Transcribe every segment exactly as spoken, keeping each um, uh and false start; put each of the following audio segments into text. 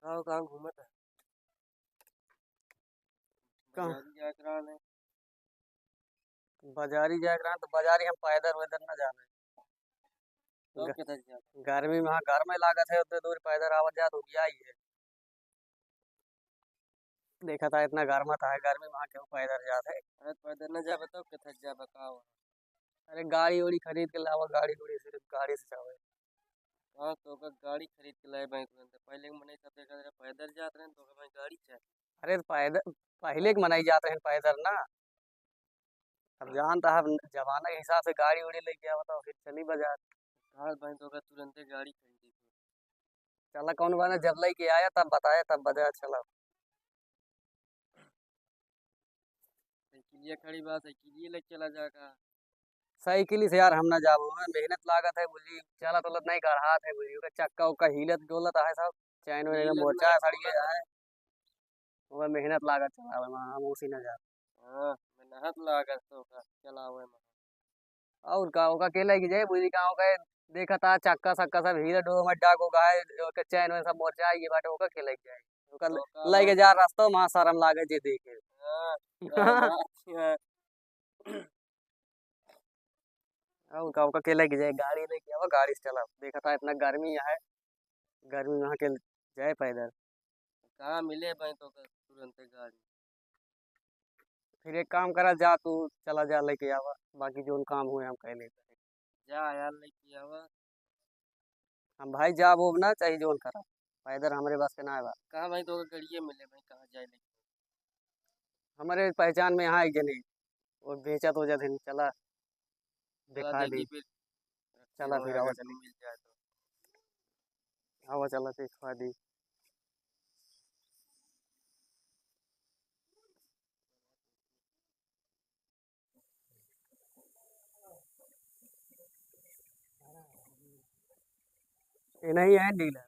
गाँव गाँव घूमत है। कहाँ? बाजारी जाए के रहन है। बाजारी जाए के रहन तो बाजारी हम पैदल वैदल ना जावे। तो ग-, किधर जावे? गर्मी में, हाँ, गर्मी लागत है, उतने दूर पैदल आवत जात हो गया ही है। देखत है इतना गर्मत है, गर्मी में हाँ केहू पैदल जात है। अरे पैदल ना जाबे तो किधर जाबे, का हो? अरे गाड़ी उड़ी खरीद के लावा, गाड़ी उड़ी से, गाड़ी से जावे। हाँ, तो ओकर गाड़ी खरीद के लाए भाई तुरंत। पहले के मनई सब देखत रहे, पैदल जात रहे, तो ओकर भाई गाड़ी चाहे। अरे तो पैदल, पहले के मनई जात रहे पैदल ना। अब जानता है, अब जमाना के हिसाब से गाड़ी उड़ी लेके आवा तो फिर चली बाजार। हाँ भाई, तो ओकर तुरंते गाड़ी खरीदी। चला कौन बात ना, जब लेके आया तब बताया, तब बाजार चला। साइकिलिया खड़ी बा, साइकिलिया लेके चला जा का। साइकिल से यार हम ना जाबो, ओमे मेहनत लागत है बुझी, चलत उलत नहीं कर हाथ है बुझी, ओकर चक्का उक्का हिलत डोलत है सब, चैन वैन एकदम मोचा है, सड़िए है, ओमे मेहनत लागत चलावे में, हम उसी ना जाब। हाँ, मेहनत लागत तो का चलावे में। और का, ओका के लेके जाए बुझी, का ओका देखत आ चक्का सक्का सब हिलत डोलत में डाक ओका है, ओकर चैन वैन सब मोचा है, ये बाटे ओका के लेके जाए, ओका तो का लेके जा रस्ता में शर्म लागे जे देखे। हाँ, हाँ। अब का, ओका के लेके जाए, गाड़ी लेके आवा, गाड़ी से चला। देखा था इतना गर्मी है, गर्मी में यहाँ के जाए पैदल। कहाँ मिले भाई तो तुरंते गाड़ी? फिर एक काम करा, जा तू चला जा लेके आवा, बाकी जोन काम हुए हम कह लेते हैं। जा यार लेके आवा। हम भाई जाब ओब ना चाही जोन करा, पैदल हमरे बस के ना बा। कहाँ भाई तो गड़िए मिले भाई, कहाँ जाए लेके? हमरे पहचान में यहाँ एक जने, वो बेचत हो जाते हैं, चला चला देखा देखी दी। फिर। चला फिर, आवा चला। मिल जाए तो। आवा चला देखा दी। ये नहीं है डीलर,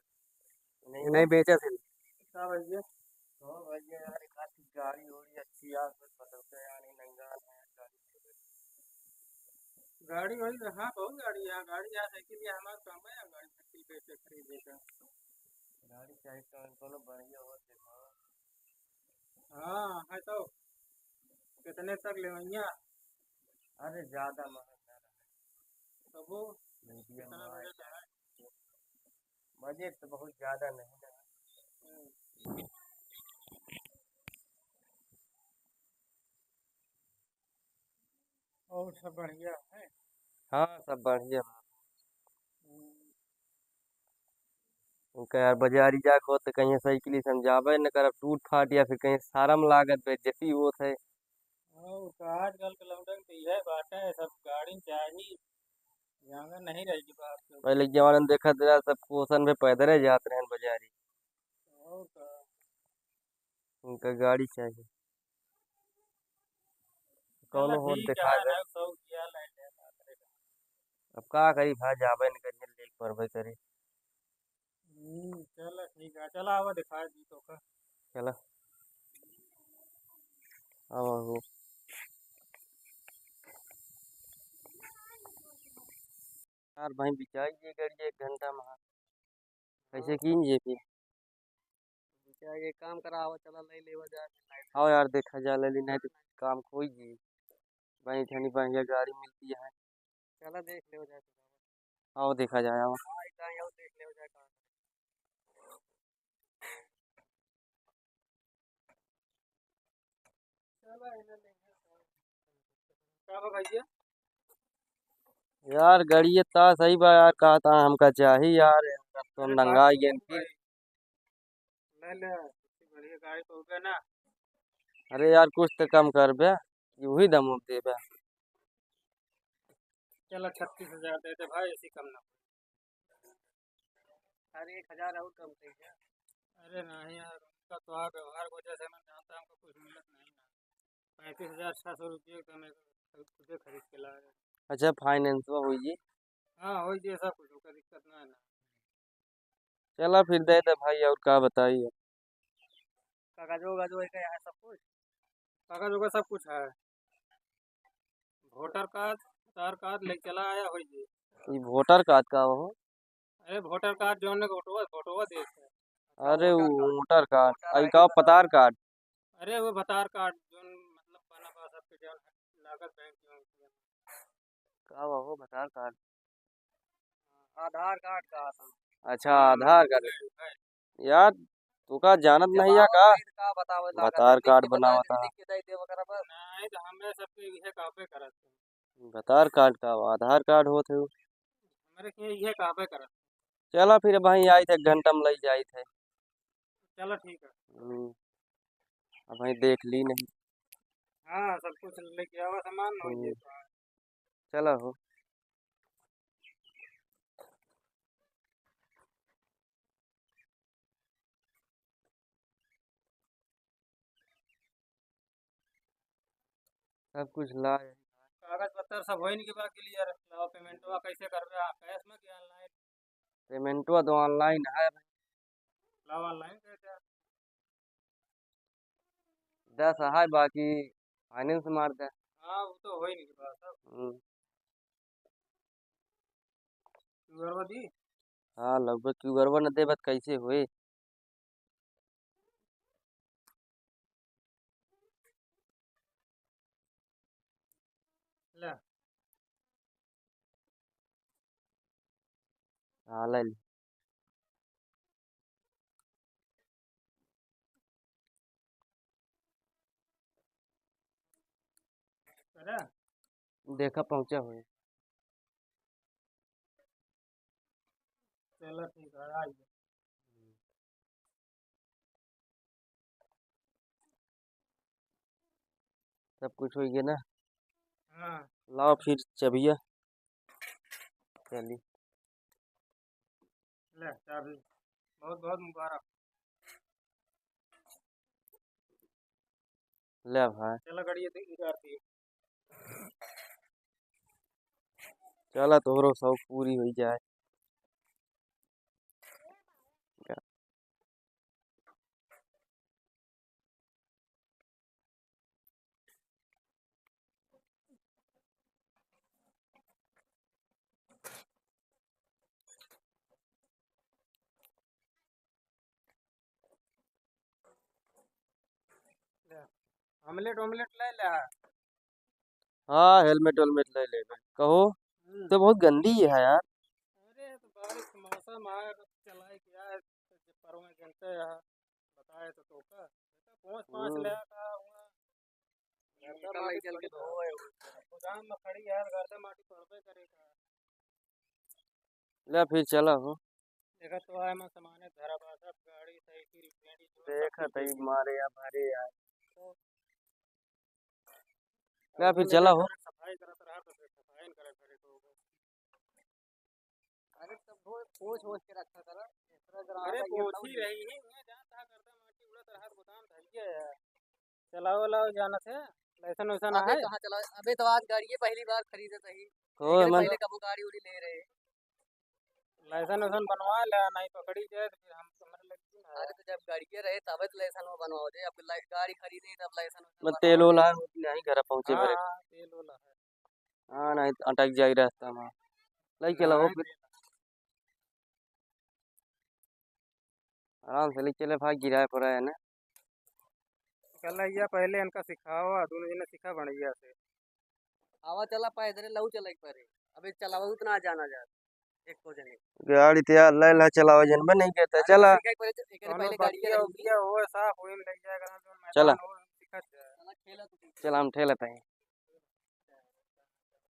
नहीं ये नहीं है। बेचत है। का भैया? हाँ भैया यार, एक आध गाड़ी ओड़ी अच्छी यार, कुछ बदलते यार, ये नंगा है गाड़ी। गाड़ी वही, हाँ, बहुत गाड़ी है, गाड़ी है, साइकिल है, हमारे काम है यार, गाड़ी साइकिल बेचे खरीदे का। गाड़ी चाहे तो कोनो बढ़िया हो देखो। हाँ, है तो। कितने तक लेवइया? अरे, ज्यादा महंगा ना रहे। तबो मीडियम कितना बजट है? बजट तो बहुत ज्यादा नहीं ना। हम्म। और सब बढ़िया है? हाँ, सब बढ़िया बा। हम्म। उनका यार बाजारी जाके हो तो कहीं साइकिल से हम जाबे न करब, टूट फाट या फिर कहीं शर्म लागत, बेइज्जती होत है। और का, आजकल के लौंडन के इहे बाटे, सब गाड़ी चाही, जांगर नहीं रह गई बाप के। पहले के जमाना में देखत रहा, सब कोसन में पैदल जात रहन बाजारी। और का। उनका गाड़ी चाही। चलो कौनो हो ठीक देखा है, दे। ना सौ रुपया ले ले, बाप रे। अब का करी भाई, जाबे न करिए, लेके पड़बे करी। हम्म, चलो ठीक है, चलो आवा दिखा दी तो का। चला। आवा हो। यार भाई, बिचाई ये गाड़ी एक घंटा में। कैसे हाँ। कीन ये फिर? बिचाई एक काम करा, आवा चला ले लेवा जाए। आओ यार, देखा जा ले, नहीं तो काम खोई जी। भाई, इतनी बढ़िया गाड़ी मिलती है। चला देख लेवा जाए। आओ देखा जाए, आओ। हाँ, इतना ही आओ, देख लेवा जाए कहाँ। चला, इन्हें लेंगे। का बा भैया? यार, गड़िए ता सही बा यार, का ता हमका चाही यार, अब तो चले, नंगा बात गए तो फिर। ले ले, बढ़िया गाड़ी तो हो गया ना। अरे यार, कुछ तो कम कर बे, यही दाम देबे। चला, छत्तीस हजार दे दे भाई, ऐसी कम ना। अरे, एक हजार और कम कर दे। अरे नहीं यार, उनका तो आप व्यवहार की वजह से मैं जानता हूँ, हमको कुछ मिलत नहीं ना। पैंतीस हजार छः सौ रुपये का मैं खुदे खरीद के लाया। अच्छा, फाइनेंस में होई जी? हाँ, होई जी, ऐसा कुछ, ओकर दिक्कत ना है ना। चला फिर दे दे भाई, और का बताई। कागजो, कागजो है क्या यहाँ सब कुछ? कागज वगैरह सब कुछ है। वोटर कार्ड, आधार कार्ड लेके चला आया होइए। ई वोटर कार्ड का हो? अरे वोटर कार्ड जौन ने फोटोवा, फोटोवा देख है। अच्छा, अरे वोटर वो कार्ड। वोटर कार्ड, वोटर आई ID का कार्ड। पतार कार्ड। अरे वो भतार कार्ड जौन मतलब बना बा सबके जौन लागत बैंक जौन। का बा हो भतार कार्ड? आधार कार्ड का आता। अच्छा, हाँ, आधार कार्ड। है, है। यार, तू का जानत जब नहीं या का? आवा तो का बतावे लागत है, भतार लिख कार्ड के बतावे बनावत तो है। लिख के दे दे ओकरा पर। नहीं, तो हमें सबके इहे कहबे करत है। भतार कार्ड का बा, आधार कार्ड होत है। हमारे के इहे कहबे करत। चला फिर भाई, आई थे एक घंटा में लई जाई थे। चला ठीक है। हम्म, अब भाई देख ली नहीं। हाँ, सब कुछ लेके आवा सामान, हो हम्म। ये तो है। चला हो। सब कुछ ला। कागज पत्तर सब होइन के बा clear। लावा, पेमेंटवा कैसे करबे? हाँ, कैश में कि ऑनलाइन? पेमेंटवा तो ऑनलाइन है। लावा, ऑनलाइन कर दे। दस है, बाकी फाइनेंस मार दे। हाँ, वो तो होइन के बा सब। हम्म। क्यूआरवा दी? हाँ, लगभग क्यूआरवा न देबत कैसे होए? ले। हाँ, ले ले। अरे। देखा पहुँचा होए। चलो ठीक है, आ गया। सब कुछ हो गया ना? हाँ। लाओ फिर चबिया। चली। ले चाबी। बहुत बहुत मुबारक। ले भाई। चला गाड़ी ये उतार दिए। चला तोहरो शौक पूरी होई जाए। ले, हेलमेट वेलमेट ले ले। हाँ, हेलमेट वेलमेट ले लेबे। कहो, हम्म। तो बहुत गंदी है यार। अरे, तो बारिश के मौसम है, बस चलाई क्या है, तो जे परुआ जनते हैं, बताए तो तोका। बेटा, पहुँच, पहुँच हम्म। ले का हुआ। गर्दा निकल माटी आई, चल के पड़ी धोए। गोदाम में खड़ी है, गर्दा माटी पड़बे करेगा। ले फिर चला हो। देखा तो है, मैं सामाने धरा बा, सब गाड़ी, साइकिल, बेड़ी, जो सब देखा कुछ तई देखी। मारे या भरे यार। तो ले फिर चला हो। सफाई करत रहा तो फिर सफाई न करे, करे तो। अरे तब वो पोंछ ओछ के रखा करा। अरे पोंछ ही रही है, मैं जानता है, गर्दा माटी उड़त रहा, गोदाम धइया है। चलाओ, लाओ, जाना थे, लाइसेंस वाइसेंस अबे है? कहाँ चलाओ? अबे तो आज गाड़ी ये पहली बार खरीदे सही। तो लेकिन मैं पहले कबो गाड़ी उड़ी ले रहे। लाइसेंस वाइसेंस बनवा ले, नहीं पकड़ी जाए तो फिर हम समझ लेते हैं। अरे तो जब गाड़ी के रहे तबे तो लाइसेंस वो बनवाओ दे। अब लाई-, गाड़ी खरीदे तब लाइसेंस वाइसेंस मैं तेल बनवाओ दे। वाला नहीं घर पहुँचे हाँ, मेरे। हाँ, तेल वाला है। हाँ, नहीं तो अटक जाए रास्ता में। लई चला हो नहीं, फिर। तेल। आराम से लई चले भाई, गिराए पड़ा है ना। चल भैया, पहले इनका सिखाओ, दोनों जने सीखा बढ़िया से। आवा चला पैदल लऊ चला एक बारे। अबे चलावा उतना जाना जा। एक को जने। गाड़ी ते यार ले ला चलावा जन में नहीं कहता, अरे चला। एक, एक बारे, एक बारे कौनो पहले गाड़ी बगिया के उगिया हो, साफ हो, ले जाएगा ना, जो चला। मैदान हो, सीखा जाए। चला, खेला तू। चला, हम ठेला ताई।